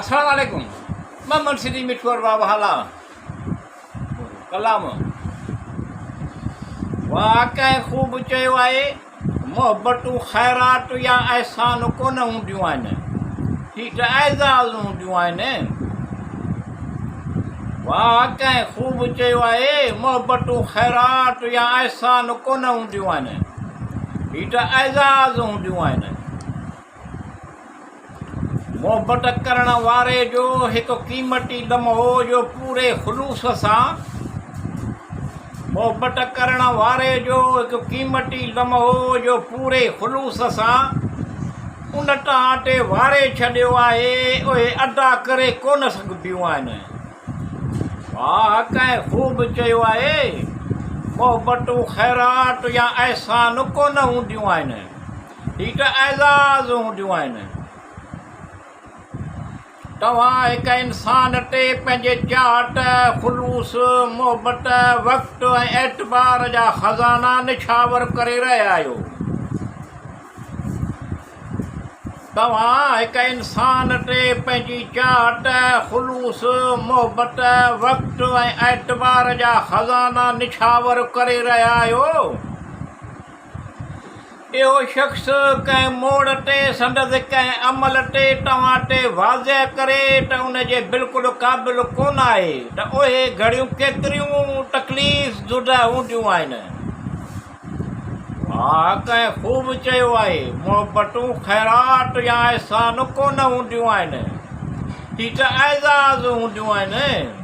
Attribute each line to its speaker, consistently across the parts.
Speaker 1: السلام عليڪم محمد سنڌي مٺو ارباب هالا ڪلام واهه ڪنهن خوب چيو آهي محبتون خيرات يا احسان ڪونه هونديون آهن هي ته اعزاز هونديون آهن واهه ڪنهن خوب چيو آهي محبتون خيرات يا احسان ڪونه هونديون آهن هي ته اعزاز هونديون آهن محبت ڪرڻ واري جو هڪ قيمتي لمحو جو پوري خلوص سان محبت ڪرڻ واري جو هڪ قيمتي لمحو جو پوري خلوص سان ان تان تي واري ڇڏيو آهي اهي ادا ڪري ڪونه سگهبيون آهن. واهه ڪنهن خوب چيو آهي محبتون خيرات يا احسان ڪونه هونديون آهن. هي ته اعزاز هونديون آهن. توهان هڪ انسان تي پنهنجي چاهت، خلوص، محبت، وقت ۽ اعتبار جا خزانا نڇاور ڪري رهيا آهيو. توهان هڪ انسان تي پنهنجي چاهت، خلوص، محبت، وقت ۽ اعتبار جا خزانا نڇاور ڪري رهيا آهيو. اهو شخص ڪنهن موڙ تي سندس ڪنهن عمل تي توهان تي واضح ڪري ته ان جي بلڪل قابل ڪونه آهي ته اهي گهڙيون ڪيتريون تڪليف زده هونديون آهن. واهه ڪنهن خوب چيو آهي، محبتون خيرات يا احسان ڪونه هونديون آهن، هي ته اعزاز هونديون آهن.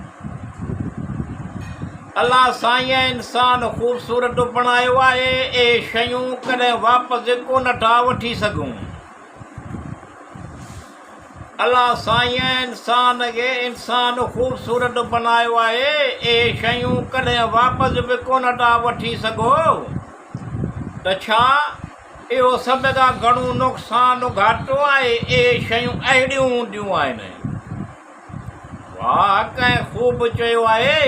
Speaker 1: الله سائينء انسان خوبصورت بڻايو آهي، اهي شيون ڪڏهن واپس ڪونه ٿا وٺي سگهون. الله سائينء انسان کي انسان خوبصورت بڻايو آهي، اهي شيون ڪڏهن واپس به ڪونه ٿا وٺي سگهو ته ڇا اهو سڀ کان گهڻو نقصان گهاٽو آهي، اهي شيون اهڙيون هونديون آهن. واهه ڪنهن خوب چيو آهي،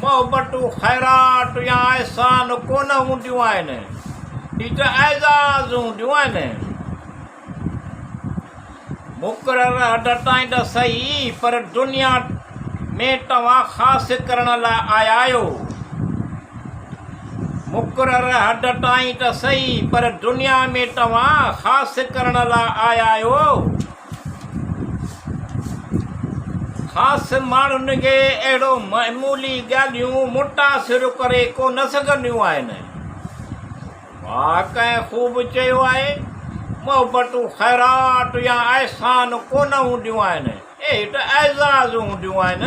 Speaker 1: محبتون خيرات يا احسان ڪونه هونديون آهن، هي ته اعزاز هونديون آهن. مقرر حد تائين ته سهي پر دنيا ۾ توهان خاص ڪرڻ لاء آيا آهيو. مقرر حد تائين ته سهي پر دنيا ۾ توهان خاص ڪرڻ لاء آيا آهيو. خاص ماڻهن کي اهڙو معمولي ڳالهيون متاثر ڪري ڪو نه سگهنديون آهن. واهه ڪنهن خوب چيو آهي، محبتون خيرات يا احسان ڪونه هونديون آهن، اهي ته اعزاز هونديون آهن.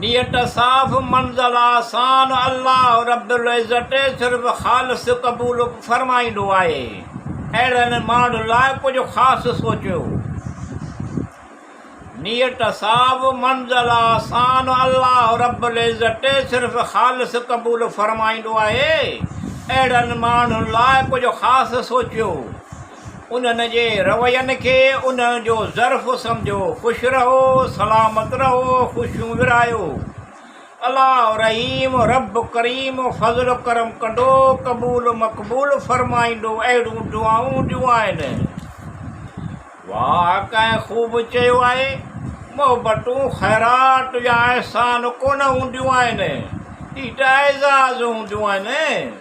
Speaker 1: نيت صاف منزل آسان الله رب العزت صرف خالص قبول فرمائيندو آهي اهڙن ماڻهن لاء ڪجهه خاص سوچيو نيت صاف منزل آسان الله رب العزت صرف خالص قبول فرمائيندو آهي اهڙن ماڻهن لاء ڪجهه خاص سوچيو. انهن جي روين کي انهن جو ظرف سمجهو. خوش رهو، سلامت رهو، خوشيون ورهايو. الله رحيم رب ڪريم فضل ڪرم ڪندو، قبول مقبول فرمائيندو اهڙيون دعائون هونديون آهن. واهه ڪنهن خوب چيو آهي، محبتون خيرات يا احسان ڪونه هونديون آهن، هي ته اعزاز هونديون آهن.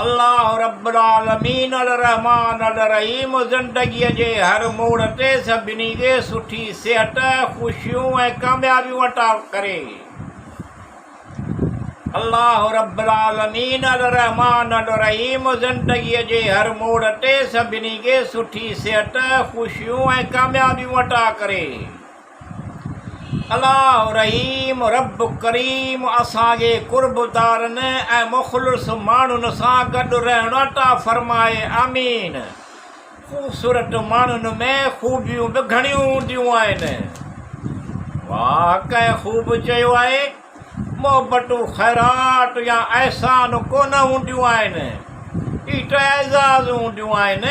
Speaker 1: الله رب العالمين الرحمٰن الرحيم زندگيء جي هر موڙ تي سڀني کي سٺي صحت، خوشيون ۽ ڪاميابيون عطا ڪري. الله رب العالمين الرحمٰن الرحيم زندگيء جي هر موڙ تي سڀني کي سٺي صحت، خوشيون ۽ ڪاميابيون عطا ڪري. الله رحيم رب ڪريم اسان کي قربدارن ۽ مخلص ماڻهن سان گڏ رهڻ عطا فرمائي آمين خوبصورت ماڻهن ۾ خوبيون به گهڻيون هونديون آهن واهه ڪنهن خوب چيو آهي محبتون خيرات يا احسان ڪونه هونديون آهن هي ته اعزاز هونديون آهن.